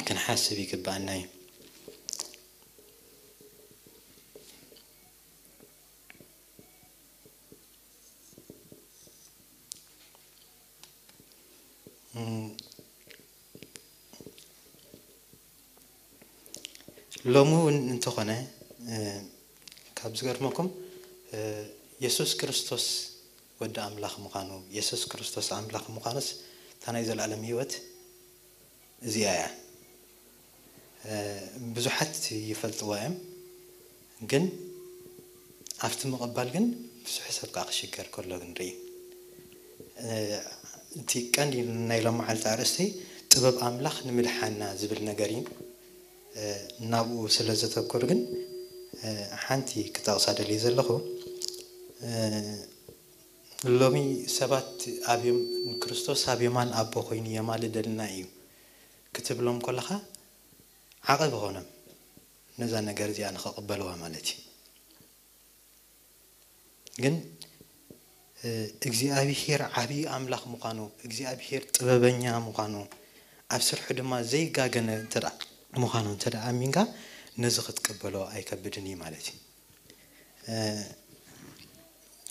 ክንሓስብ ይግባኣና እዩ። እም፣ ሎሚ እውን እንተኾነ፣ እ፣ ካብ ዝገርመኩም፣ እ፣ የሱስ ክርስቶስ ወዲ ኣምላኽ ምዃኑ፣ የሱስ ክርስቶስ ኣምላኽ ምዃኑስ እታ ናይ ዘለኣለም ህይወት እዚኣ እያ። እ፣ ብዙሓት ይፈልጥዋ እዮም፣ ግን ኣብቲ ምቕባል ግን ብዙሕ ሰብ ከኣ ክሽገር ከሎ ክንርኢ። እ፣ እቲ ቀንዲ ናይ ሎም መዓልቲ ኣርእስቲ ጥበብ ኣምላኽ ንምድሓና ዝብል ነገር እዩ። እ፣ ናብኡ ስለ ዘተኩር ግን፣ እ፣ ሓንቲ ክጠቕሳ ደልየ ዘለኹ፣ እ፣ ሎሚ ሰባት ኣብ የም-፣ ክርስቶስ ኣብ የማን ኣቦ ኮይኑ የማልደልና እዩ ክትብሎም ከለኻ ዓቐብ ኾኖም ነዛ ነገር እዚኣ ንኽቕበልዋ ማለት እዩ። ግን፣ እ፣ እግዚኣብሄር ዓብዪ ኣምላኽ ምዃኑ፣ እግዚኣብሄር ጥበበኛ ምዃኑ፣ ኣብ ስርሑ ድማ ዘይጋገነ እንተ ደኣ ምዃኑ እንተ ደኣ ኣሚንካ ነዚ ክትቅበሎ ኣይከብድን እዩ ማለት እዩ። እ፣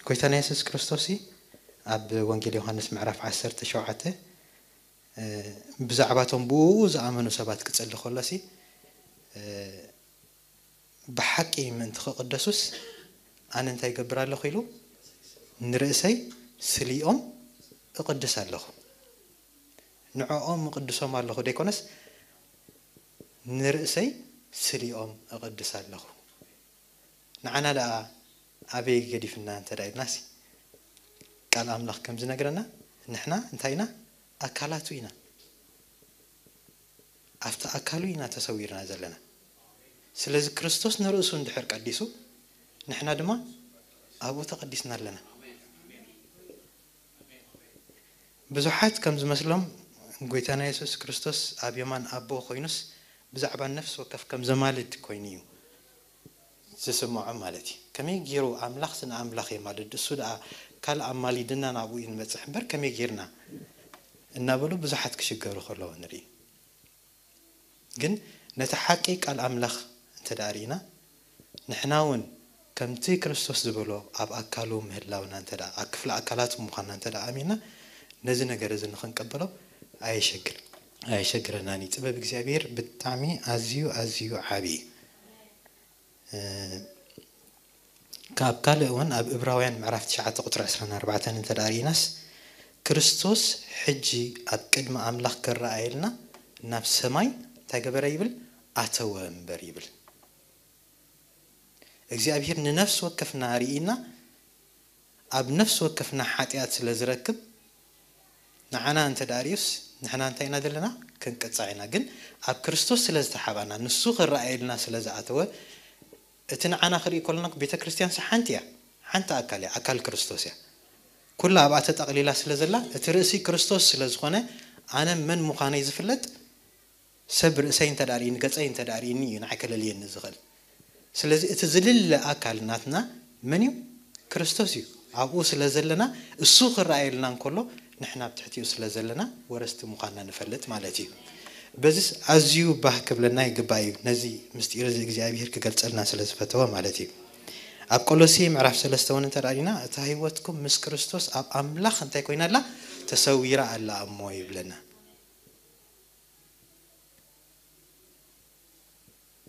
ጎይታና የሱስ ክርስቶስ ኣብ ወንጌል ዮሃንስ ምዕራፍ ዓሰርተ ሸውዓተ፣ እ፣ ብዛዕባቶም ብኡ ዝኣመኑ ሰባት ክጽሊ ከሎሲ፣ እ፣ "ብሓቂ ምእንቲ ክቕደሱስ ኣነ እንታይ ይገብር ኣለኹ?" ኢሉ፣ "ንርእሰይ ስሊኦም እቕድስ ኣለኹ። ንዕኦም እቕድሶም ኣለኹ ደይኮነስ፣ ንርእሰይ ስሊኦም እቕድስ ኣለኹ።" ንዓና ደኣ ኣበይ ገዲፍና እንተ ደኣ ኢልናሲ፣ ቃል ኣምላኽ ከም ዝነግረና፣ ንሕና እንታይ ኢና? ኣካላቱ ኢና። ኣብቲ ኣካሉ ኢና ተሰዊርና ዘለና። ስለዚ ክርስቶስ ንርእሱ እንድሕር ቀዲሱ፣ ንሕና ድማ ኣብኡ ተቐዲስና ኣለና። ብዙሓት ከም ዝመስሎም፣ ጎይታና የሱስ ክርስቶስ ኣብ የማን ኣቦ ኮይኑስ፣ ብዛዕባ ነፍሲ ወከፍ ከም ዘማልድ ኮይኑ እዩ ዝስምዖም ማለት እዩ። ከመይ ገይሩ ኣምላኽስ ንኣምላኽ የማልድ? እሱ ደኣ ካልእ ኣማሊድና ናብኡ እዩ ንበጽሕ እምበር፣ ከመይ ጌርና? እናበሉ ብዙሓት ክሽገሩ ከለዉ ንርኢ። ግን ነቲ ሓቂ ቃል ኣምላኽ እንተ ደኣ ርኢና፣ ንሕና እውን ከምቲ ክርስቶስ ዝበሎ ኣብ ኣካሉ ምህላውና እንተ ደኣ፣ ኣብ ክፍሊ ኣካላቱ ምዃንና እንተ ደኣ ኣሚንና፣ ነዚ ነገር እዚ ንኽንቀበሎ ኣየሸግር-፣ ኣየሸግረናን እዩ። ጥበብ እግዚኣብሔር ብጣዕሚ ኣዝዩ፣ ኣዝዩ ዓቢ እዩ። እ፣ ካብ ካልእ እውን ኣብ እብራውያን ምዕራፍ ትሽዓተ ቁጽሪ ዕስራን ኣርባዕተን እንተ ደኣ ርኢናስ፣ ክርስቶስ ሕጂ ኣብ ቅድሚ ኣምላኽ ክረኣየልና ናብ ሰማይ እንታይ ገበረ ይብል? ኣተወ እምበር ይብል። እግዚኣብሔር ንነፍሲ ወከፍና ርኢና፣ ኣብ ነፍሲ ወከፍና ሓጢኣት ስለ ዝረክብ፣ ንዓና እንተ ደኣ ርእዩስ፣ ንሕና እንታይ ኢና ዘለና? ክንቅጻዕ ኢና። ግን ኣብ ክርስቶስ ስለ ዝተሓባና፣ ንሱ ክረኣየልና ስለ ዝኣተወ፣ እቲ ንዓና ክርኢ ከሎና፣ ቤተ ክርስቲያንሲ ሓንቲ እያ። ሓንቲ ኣካል እያ። ኣካል ክርስቶስ እያ። ኩላ ኣብኣ ተጠቕሊላ ስለ ዘላ፣ እቲ ርእሲ ክርስቶስ ስለ ዝኾነ፣ ኣነ መን ምዃነይ ዝፍለጥ፣ ሰብ ርእሰይ እንተ ደኣ ርእይኒ፣ ገጸይ እንተ ደኣ ርእይኒ እዩ ንዓይ ከለልየኒ ዝኽእል። ስለዚ እቲ ዝልለ ኣካል ናትና መን እዩ? ክርስቶስ እዩ። ኣብኡ ስለ ዘለና፣ እሱ ክረኣየልና እንከሎ፣ ንሕና ኣብ ትሕቲኡ ስለ ዘለና፣ ወረስቲ ምዃንና ንፈልጥ ማለት እዩ። በዚስ ኣዝዩ ባህ ክብለና ይግባእ እዩ። ነዚ ምስጢር እዚ እግዚኣብሔር ክገልጸልና ስለ ዝፈተወ ማለት እዩ። ኣብ ቆሎሴ ምዕራፍ ሰለስተ እውን እንተ ደኣ ርኢና፣ "እታ ህይወትኩም ምስ ክርስቶስ ኣብ ኣምላኽ እንታይ ኮይና ኣላ? ተሰዊራ ኣላ እሞ" ይብለና።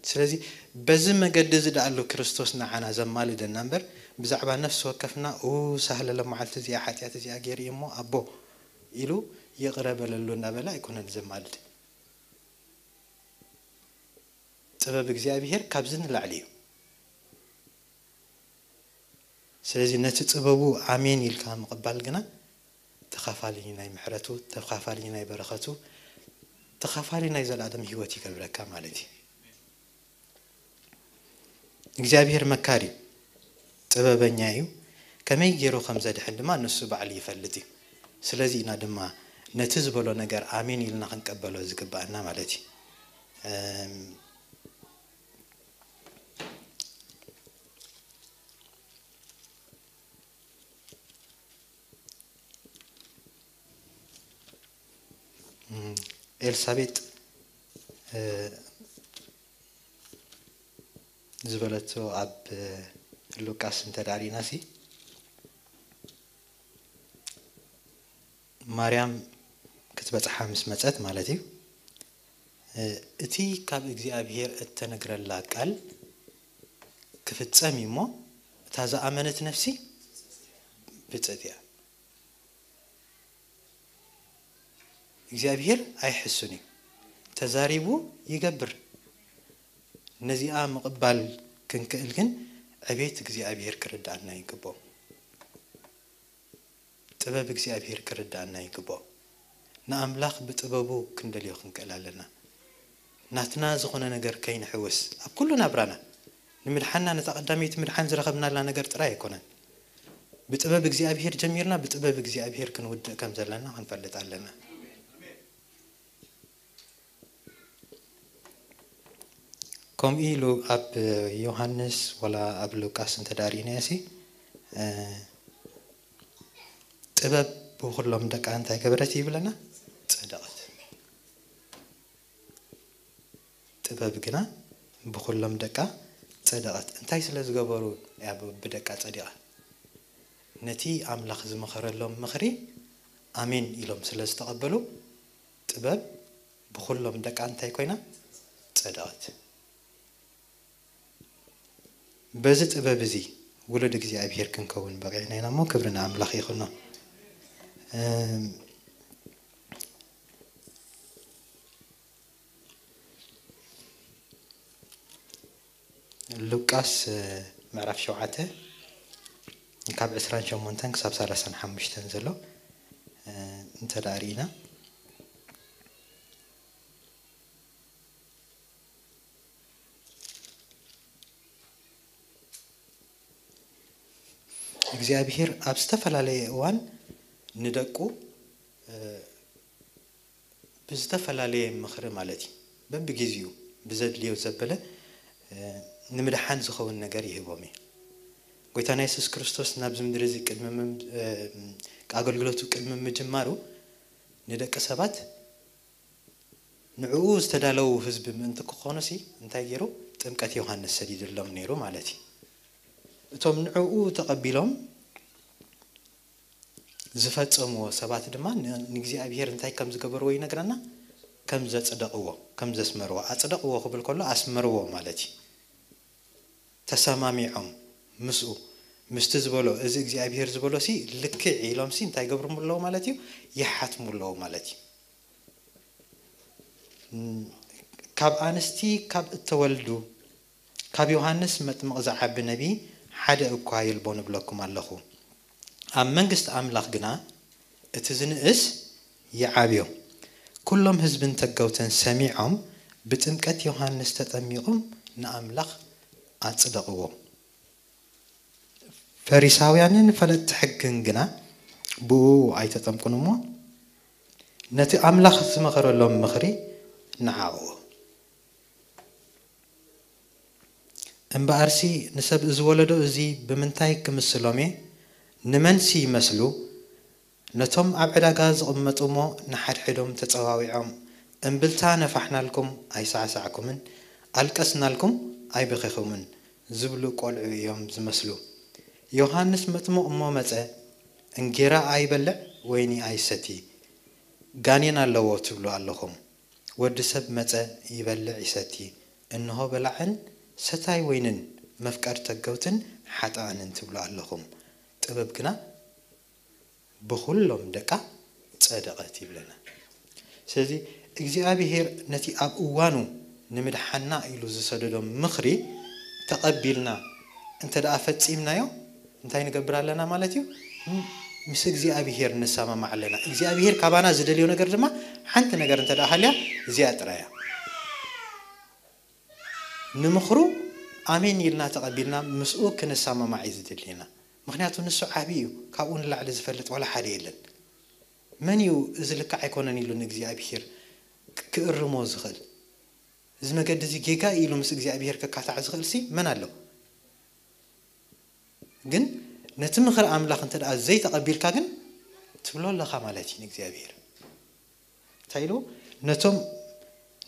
ስለዚ በዚ መገዲ እዚ ደኣ ኣሎ ክርስቶስ ንዓና ዘማልደና እምበር፣ ብዛዕባ ነፍሲ ወከፍና፣ "ኡ፣ ሳህለ ሎም መዓልቲ እዚኣ ሓጢኣት እዚኣ ገይሩ እዩ እሞ፣ ኣቦ" ኢሉ "ይቕረ በለሉ" እናበለ ኣይኮነን ዘማልድ። ጥበብ እግዚኣብሔር ካብዚ ንላዕሊ እዩ። ስለዚ ነቲ ጥበቡ ኣሜን ኢልካ ምቕባል ግና ተኻፋሊ ናይ ምሕረቱ፣ ተኻፋሊ ናይ በረኸቱ፣ ተኻፋሊ ናይ ዘለኣለም ህይወት ይገብረካ ማለት እዩ። እግዚኣብሔር መካሪ እዩ፣ ጥበበኛ እዩ። ከመይ ገይሩ ከም ዘድሕን ድማ ንሱ ባዕሉ ይፈልጥ እዩ። ስለዚ ኢና ድማ ነቲ ዝበሎ ነገር ኣሜን ኢልና ክንቀበሎ ዝግባኣና ማለት እዩ። እም፣ እም፣ ኤልሳቤጥ፣ እ፣ ዝበለቶ ኣብ ሉቃስ እንተ ደኣ ርኢናሲ፣ ማርያም ክትበጽሓ ምስ መጸት ማለት እዩ፣ እ፣ እቲ ካብ እግዚኣብሔር እተነግረላ ቃል ክፍጸም እዩ እሞ፣ እታ ዝኣመነት ነፍሲ ብጽእት እያ። እግዚኣብሔር ኣይሕሱን እዩ። ተዛሪቡ ይገብር። ነዚኣ ምቕባል ክንክእል ግን ዕቤት እግዚኣብሔር ክርድኣና ይግብኦ። ጥበብ እግዚኣብሔር ክርድኣና ይግብኦ። ንኣምላኽ ብጥበቡ ክንደልዮ ክንክእል ኣለና። ናትና ዝኾነ ነገር ከይንሕውስ ኣብ ኩሉ ናብራና ንምድሓንና ነታ ቀዳመይቲ ምድሓን ዝረኸብናላ ነገር ጥራይ ኣይኮነን። ብጥበብ እግዚኣብሔር ጀሚርና ብጥበብ እግዚኣብሔር ክንውድእ ከም ዘለና ክንፈልጥ ኣለና። ከምኡ ኢሉ ኣብ ዮሃንስ ወላ ኣብ ሉቃስ እንተ ደኣ ርኢናዮሲ፣ እ፣ ጥበብ ብኹሎም ደቃ እንታይ ገበረት ይብለና? ጸደቐት። ጥበብ ግና ብኹሎም ደቃ ጸደቐት። እንታይ ስለ ዝገበሩ እያ ብ-፣ ብደቃ ጸዲቓ? ነቲ ኣምላኽ ዝመኸረሎም ምኽሪ ኣሜን ኢሎም ስለ ዝተቐበሉ፣ ጥበብ ብኹሎም ደቃ እንታይ ኮይና? ጸደቐት። በዚ ጥበብ እዚ ውሉድ እግዚኣብሔር ክንከውን በቒዕና ኢና እሞ፣ ክብሪ ንኣምላኽ ይኹኖ። እም፣ ሉቃስ፣ እ፣ ምዕራፍ ሸውዓተ ካብ ዕስራን ሸሞንተን ክሳብ ሰላሳን ሓሙሽተን ዘሎ፣ እ፣ እንተ ደኣ ርኢና፣ እግዚኣብሔር ኣብ ዝተፈላለየ እዋን ንደቁ፣ እ፣ ብዝተፈላለየ ምኽሪ ማለት እዩ፣ በብግዜኡ ብዘድልዮ ዘበለ፣ እ፣ ንምድሓን ዝኸውን ነገር ይህቦም እዩ። ጎይታና የሱስ ክርስቶስ ናብዚ ምድሪ እዚ ቅድሚ ምም-፣ እ፣ ኣገልግሎቱ ቅድሚ ምጅማሩ ንደቂ ሰባት ንዕኡ ዝተዳለዉ ህዝቢ ምእንቲ ክኾኑሲ እንታይ ገይሩ? ጥምቀት ዮሃንስ ሰዲድሎም ነይሩ ማለት እዩ። እቶም ንዕኡ ተቐቢሎም ዝፈጸምዎ ሰባት ድማ ን-፣ ንእግዚኣብሔር እንታይ ከም ዝገበርዎ ይነግረና። ከም ዘጽደቕዎ፣ ከም ዘስመርዎ። ኣጽደቕዎ ክብል ከሎ ኣስመርዎ ማለት እዩ። ተሰማሚዖም ምስኡ፣ ምስቲ ዝበሎ፣ እዚ እግዚኣብሔር ዝበሎሲ ልክዕ ኢሎምሲ እንታይ ይገብርሙ ኣለዉ ማለት እዩ? ይሓትሙ ኣለዉ ማለት እዩ። ም፣ ካብ ኣንስቲ ካብ እተወልዱ፣ ካብ ዮሃንስ መጥምቕ ዝዓቢ ነቢ ሓደ እኳ የልቦን እብለኩም ኣለኹ። ኣብ መንግስቲ ኣምላኽ ግና እቲ ዝንእስ ይዓብዮ። ኩሎም ህዝብን ተገውትን ሰሚዖም ብጥምቀት ዮሃንስ ተጠሚቖም ንኣምላኽ ኣጽደቕዎ። ፈሪሳውያንን ፈለጥቲ ሕግን ግና ብኡ ኣይተጠምቁን እሞ፣ ነቲ ኣምላኽ ዝመኸረሎም ምኽሪ ነዓቕዎ። እምበኣርሲ ንሰብ እዚ ወለዶ እዚ ብምንታይ ክምስሎም እየ? ንመንሲ ይመስሉ? ነቶም ኣብ ዕዳጋ ዝቕመጡ እሞ ንሓድሕዶም ተጸዋዊዖም፣ እምብልታ ነፋሕናልኩም ኣይሳዕሳዕኩምን፣ ኣልቀስናልኩም ኣይበኸኹምን ዝብሉ ቆልዑ እዮም ዝመስሉ። ዮሃንስ መጥምቕ እሞ መጸ፣ እንጌራ ኣይበልዕ፣ ወይኒ ኣይሰቲ፣ ጋኔን ኣለዎ ትብሉ ኣለኹም። ወዲ ሰብ መጸ፣ ይበልዕ ይሰቲ፣ እንሆ በላዕን ሰታይ ወይንን መፍቀር ተገውትን ሓጥኣንን ትብሉ ኣለኹም። ጥበብ ግና ብኹሎም ደቃ ጸደቐት ይብለና። ስለዚ እግዚኣብሔር ነቲ ኣብ እዋኑ ንምድሓና ኢሉ ዝሰደዶ ምኽሪ ተቐቢልና እንተ ደኣ ፈጺምናዮ እንታይ ንገብር ኣለና ማለት እዩ? ም-፣ ምስ እግዚኣብሔር ንሰማማዕ ኣለና። እግዚኣብሔር ካባና ዝደልዮ ነገር ድማ ሓንቲ ነገር እንተ ደኣ ሃልያ እዚኣ ጥራይ እያ። ንምኽሩ ኣሜን ኢልና ተቐቢልና ምስኡ ክንሰማማዕ እዩ ዝድልየና። ምኽንያቱ ንሱ ዓቢ እዩ፣ ካብኡ ንላዕሊ ዝፈልጥ ዋላ ሓደ የለን። መን እዩ እዚ ልክዕ ኣይኮነን ኢሉ ንእግዚኣብሔር ክ-፣ ክእርሞ ዝኽእል? እዚ መገዲ እዚ ጌጋ እዩ ኢሉ ምስ እግዚኣብሔር ክካታዕ ዝኽእል ሲ መን ኣሎ? ግን ነቲ ምኽሪ ኣምላኽ እንተ ደኣ ዘይተቐቢልካ ግን ትብሎ ኣለኻ ማለት እዩ ንእግዚኣብሔር። እንታይ ኢሉ? ነቶም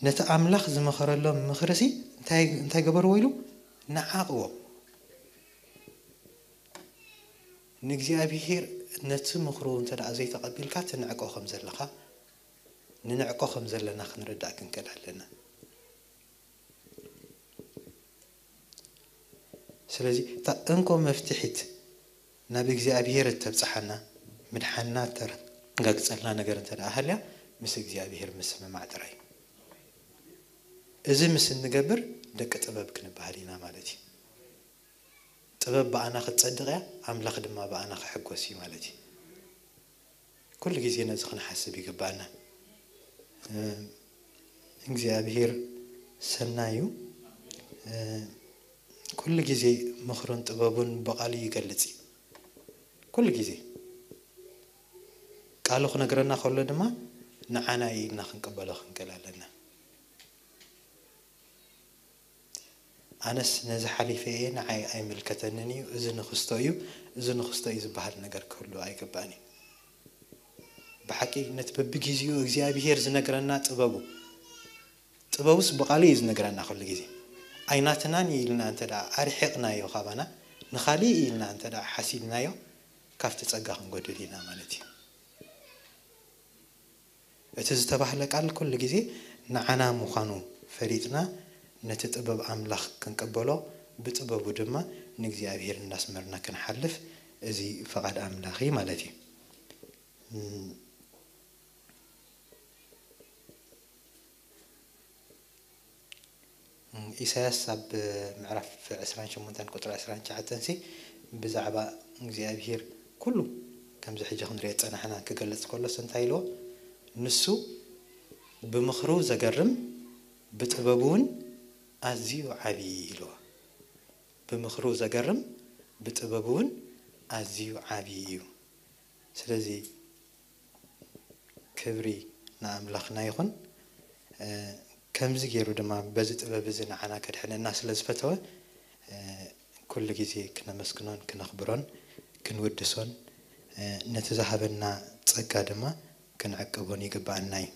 ነቲ ኣምላኽ ዝመኸረሎም ምኽርሲ እንታይ፣ እንታይ ገበርዎ ኢሉ? ነዓቕዎ። ንእግዚኣብሔር ነቲ ምኽሩ እንተ ደኣ ዘይተቐቢልካ ትንዕቆ ከም ዘለኻ፣ ንንዕቆ ከም ዘለና ክንርዳእ ክንክእል ኣለና። ስለዚ እታ እንኮ መፍትሒት ናብ እግዚኣብሔር እተብጽሓና፣ ምድሓንና እተረጋግጸልና ነገር እንተ ደኣ ሃልያ፣ ምስ እግዚኣብሔር ምስምማዕ ጥራይ እዩ። እዚ ምስ እንገብር ደቂ ጥበብ ክንበሃል ኢና ማለት እዩ። ጥበብ ብኣና ክትጸድቕ እያ፣ ኣምላኽ ድማ ብኣና ክሕጎስ እዩ ማለት እዩ። ኩሉ ግዜ ነዚ ክንሓስብ ይግባኣና። እ፣ እግዚኣብሔር ሰናይ እዩ። እ፣ ኩሉ ግዜ ምኽሩን ጥበቡን ብቓሉ ይገልጽ እዩ። ኩሉ ግዜ ቃሉ ክነግረና ከሎ ድማ ንዓና እዩ ኢልና ክንቅበሎ ክንክእል ኣለና። ኣነስ ነዚ ሓሊፈ እየ፣ ንዓይ ኣይምልከተንን እዩ፣ እዚ ንኽስቶ እዩ፣ እዚ ንኽስቶ እዩ ዝበሃል ነገር ክህሉ ኣይግባእን እዩ። ብሓቂ ነቲ በብግዜኡ እግዚኣብሔር ዝነግረና ጥበቡ፣ ጥበቡስ ብቓሉ እዩ ዝነግረና ኩሉ ግዜ። ኣይናትናን እዩ ኢልና እንተ ደኣ ኣርሒቕናዮ ካባና፣ ንኻልእ እዩ ኢልና እንተ ደኣ ሓሲብናዮ፣ ካብቲ ጸጋ ክንጎድል ኢና ማለት እዩ። እቲ ዝተባህለ ቃል ኩሉ ግዜ ንዓና ምዃኑ ፈሊጥና፣ ነቲ ጥበብ ኣምላኽ ክንቅበሎ፣ ብጥበቡ ድማ ንእግዚኣብሔር እንዳስመርና ክንሓልፍ፣ እዚ ፍቓድ ኣምላኽ እዩ ማለት እዩ። እም፣ ኢሳያስ ኣብ ምዕራፍ ዕስራን ሸሞንተን ቁጽሪ ዕስራን ትሽዓተን ሲ ብዛዕባ እግዚኣብሔር ኩሉ ከምዚ ሕጂ ክንሪኦ ዝጸናሕና ክገልጽ ከሎስ እንታይ ኢልዎ? "ንሱ ብምኽሩ ዘገርም፣ ብጥበቡ እውን ኣዝዩ ዓብዪ" ኢልዎ። "ብምኽሩ ዘገርም፣ ብጥበቡ እውን ኣዝዩ ዓብዪ እዩ።" ስለዚ ክብሪ ንኣምላኽና ይኹን። እ፣ ከምዚ ገይሩ ድማ በዚ ጥበብ እዚ ንዓና ከድሕነና ስለ ዝፈተወ፣ እ፣ ኩሉ ግዜ ክነመስግኖን ክነኽብሮን ክንውድሶን፣ እ፣ ነቲ ዝሃበና ጸጋ ድማ ክንዕቅቦን ይግብኣና እዩ።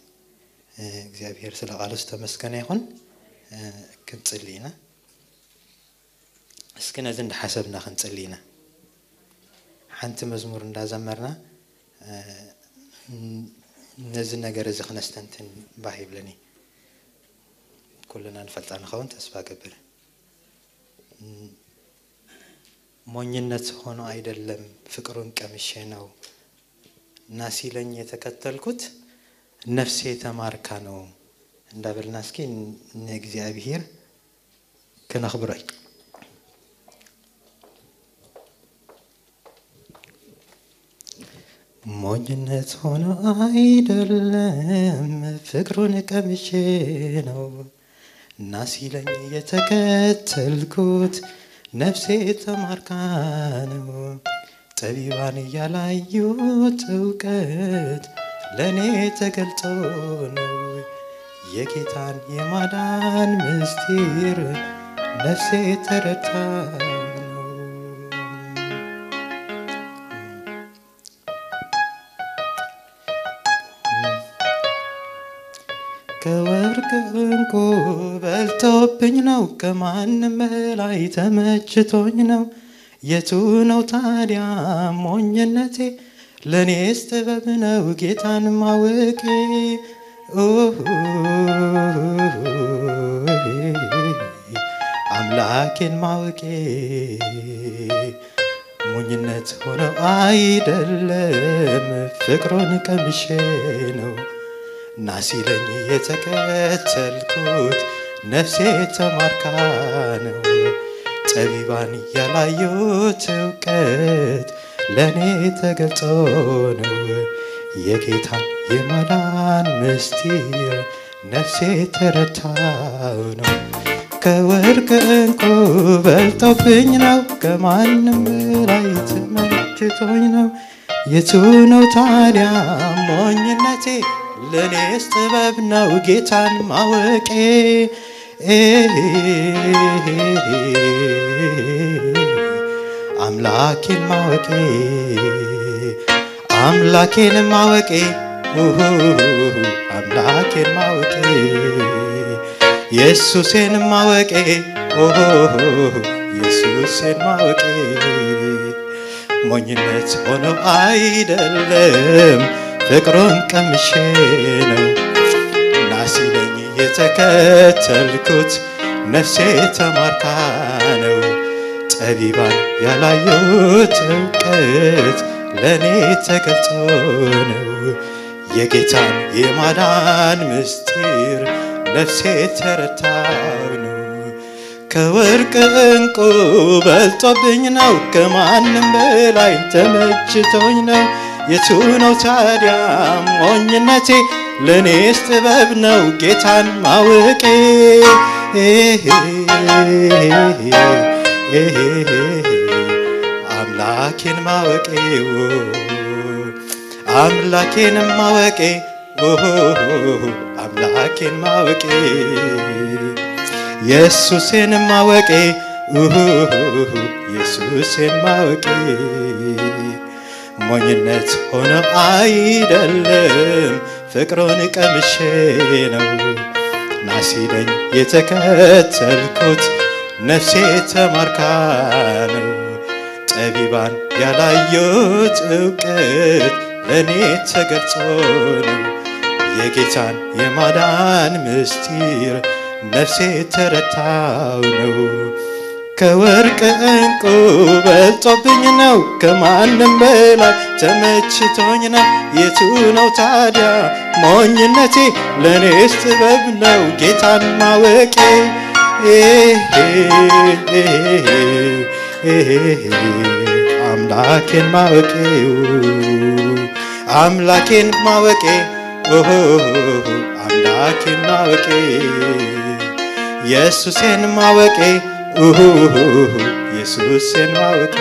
እ፣ እግዚኣብሔር ስለ ቃሉ ዝተመስገነ ይኹን። እ፣ ክንጽሊ ኢና። እስኪ ነዚ እንዳሓሰብና ክንጽሊ ኢና። ሓንቲ መዝሙር እንዳዘመርና፣ እ፣ ነዚ ነገር እዚ ክነስተንትን ባህ ይብለኒ። ኩልና ንፈልጣ ንኸውን ተስፋ ገብር። ሞኝነት ሆኖ አይደለም ፍቅሩን ቀምሼ ነው ናሲለኝ የተከተልኩት ነፍሴ ተማርካ ነው እንዳበልና እስኪ ንእግዚኣብሔር ክነኽብሮ እዩ። ሞኝነት ሆኖ አይደለም ፍቅሩን ቀምሼ ነው ናሲለኝ የተከተልኩት ነፍሴ ተማርካ ነው። ጠቢባን ያላዩት እውቀት ለእኔ ተገልጦ ነው። የጌታን የማዳን ምስጢር ነፍሴ ተረድታ ነው። ከወርቅ እንቁ በልጦብኝ ነው፣ ከማንም በላይ ተመችቶኝ ነው። የቱ ነው ታዲያ ሞኝነቴ? ለኔስ ጥበብ ነው ጌታን ማወቄ። ኦሆ፣ አምላኬን ማወቄ። ሞኝነት ሆኖ አይደለም ፍቅሩን ቀምሼ ነው ናሲለኝ የተከተልኩት ነፍሴ ተማርካ ነው። ጠቢባን ያላዩት እውቀት ለእኔ ተገልጾ ነው። የጌታ የማዳን ምስጢር ነፍሴ ተረድታው ነው። ከወርቅ እንቁ በልጦብኝ ነው፣ ከማንም በላይ ተመችቶኝ ነው። የቱ ነው ታዲያ ሞኝነቴ? ለኔስ ጥበብ ነው ጌታን ማወቄ። አምላኬን ማወቄ፣ አምላኬን ማወቄ፣ ኡሁ፣ አምላኬን ማወቄ፣ ኢየሱሴን ማወቄ፣ ኡሁ፣ ኢየሱሴን ማወቄ። ሞኝነት ሆኖ አይደለም ፍቅሩን ቀምሼ ነው ናሲለኝ የተከተልኩት ነፍሴ ተማርካ ነው። ጠቢባን ያላዩት እውቀት ለእኔ ተገልጾ ነው። የጌታን የማዳን ምስጢር ነፍሴ ተረድታው ነው። ከወርቅ እንቁ በልጦብኝ ነው፣ ከማንም በላይ ተመችቶኝ ነው። የቱ ነው ታዲያ ሞኝነቴ? ለኔስ ጥበብ ነው ጌታን ማወቄ። አምላኬን ማወቄ፣ አምላኬን ማወቄ፣ ኦሆ፣ አምላኬን ማወቄ፣ ኢየሱሴን ማወቄ፣ ኡሁ፣ ኢየሱሴን ማወቄ። ሞኝነት ሆኖ አይደለም ፍቅሩን ቀምሼ ነው ናሲለኝ የተከተልኩት ነፍሴ ተማርካ ነው። ጠቢባን ያላየሁት እውቀት ለእኔ ተገልጾ ነው። የጌታን የማዳን ምስጢር ነፍሴ ተረታው ነው። ከወርቅ ዕንቁ በልጦብኝ ነው፣ ከማንም በላይ ተመችቶኝ ነው። የቱ ነው ታዲያ ሞኝነቴ? ለእኔስ ጥበብ ነው ጌታን ማወቄ። አምላኬን ማወቄ፣ አምላኬን ማወቄ፣ ኦሆ፣ አምላኬን ማወቄ፣ ኢየሱሴን ማወቄ፣ ኡሁ፣ ኢየሱሴን ማወቄ።